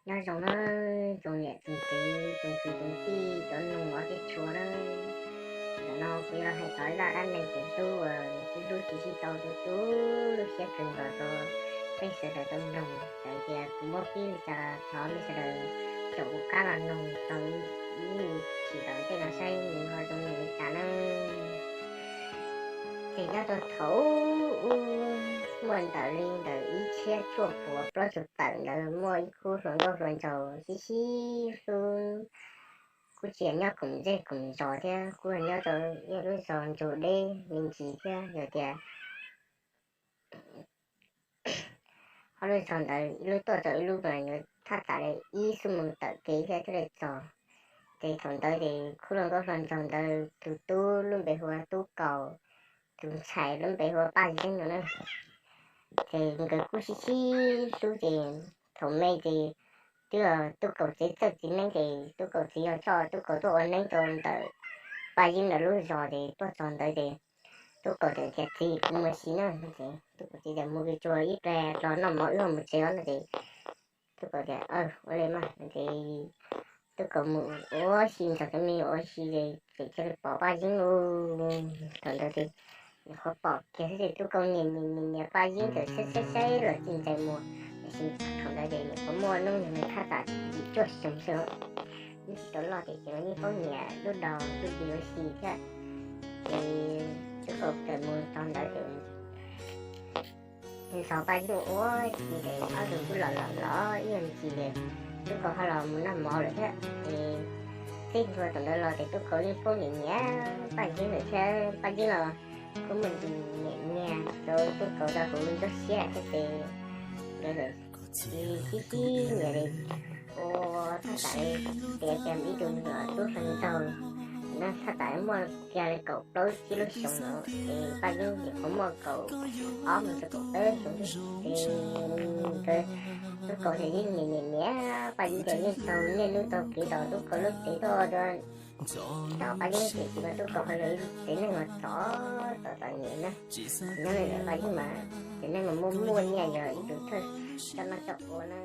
Nyob zoo na, tsoom niam tsoom txiv tsoom kwv tsoom tij cov nug ob teg tshua na. Ntawm no kuv yuav los hais txog ib zaj dab neeg tseem hlub uas nws twb hlub tsis sib tau tu tu lub siab kawg nkaus rau peb sawv daws tau mloog. Txawm tias kuv muab pib li cas los thov nej sawv daws caum kuv qab los mloog txog ib chim tom ntej no saib nws ho zoo li cas na. Ces nyob rau thaum ub muaj ntawm li ntawm ib txhiab cuaj puas plaub caug tawm ntawd muaj ib khub hluas nkauj hluas nraug sib sib hlub, kuj tsis yog nyob koom zej koom zos thiab, kuj yog nyob rau ib lub zos ntsuag deb me ntsis thiab. Yog tias ob lub zos ntawd ib lub tuaj rau ib lub mas yuav thaj tsam li ib xuab moos tawm kev thiab thiaj li txog. Ces thaum ntawd ces khub hluas nkauj hluas nraug ntawd tus tub lub npe hu ua Tub Kaus, tus ntxhais lub npe hu ua Paj Yeeb no na. Ces nkawd kuj sib sib hlub ces thaum me ces twb yog Tub Kaus txiv txawj txiv neeb ces Tub Kaus txiv yog coj Tub Kaus tuaj ua neeb rau ntawm Paj Yeeb lawv lub zos ces tuaj txog ntawd ces Tub Kaus txawm tias, Txiv, kuv mus ua si na. Ces Tub Kaus txiv tias, Mus kis tsuag ib pliag los noj mov wb ho mus tsev os no ces Tub Kaus tias, Ua li mas. Ces Tub Kaus mus ua si nrog cov me nyuam ua si ces txawm cia li pom Paj Yeeb lawm. Thaum ntawd ces nyuam qhuav pom kiag xwb ces Tub Kaus nias nias nias Paj Yeeb txawm saib saib saib los tsis ntsais muag. Tiam sis thaum ntawd ces nyuam qhuav muaj hnub nyoog li thaj tsam yim cuaj xyoo xwb, yeej tsis tau loj tiam sis mas yeej paub nyiam lub dos lub dig ua si thiab. Ces Tub Kaus txawm mus txog ntawd ces nrog Paj Yeeb ua si ces ob tug kuj los los los ib yam ntsis ces Tub Kaus ho los mus noj mov lawm thiab. Ces txij thaum ntawd los ces Tub Kaus yeej paub nyiam nyiam Paj Yeeb lawm thiab. Paj Yeeb los kuj muaj ntsis nyiam nyiam rau Tub Kaus rau hauv ntsuab siab thiab ces nkawd sib sib nyiam li ua thaj tsam li tias kiag ib tug tub hluas nraug no thaj tsam muaj kiag li kaum plaub tsib lub xyoos no ces Paj Yeeb ces kuj muaj kaum ob mus rau kaum peb xyoos thiab. Ces nkawd, Tub Kaus ces yeej nyiam nyiam nyiam Paj Yeeb ces yeej taug niaj hnub taug kev tom Tub Kaus lub tsev tuaj rau tom Paj Yeeb tiam sis mas Tub Kaus ho yog ib tug txiv neej uas txom txom txom nyem na. Nyob li ntawm Paj Yeeb mas txiv neej mas muaj muaj nyiaj yog ib tug thawj coj noj coj ua na.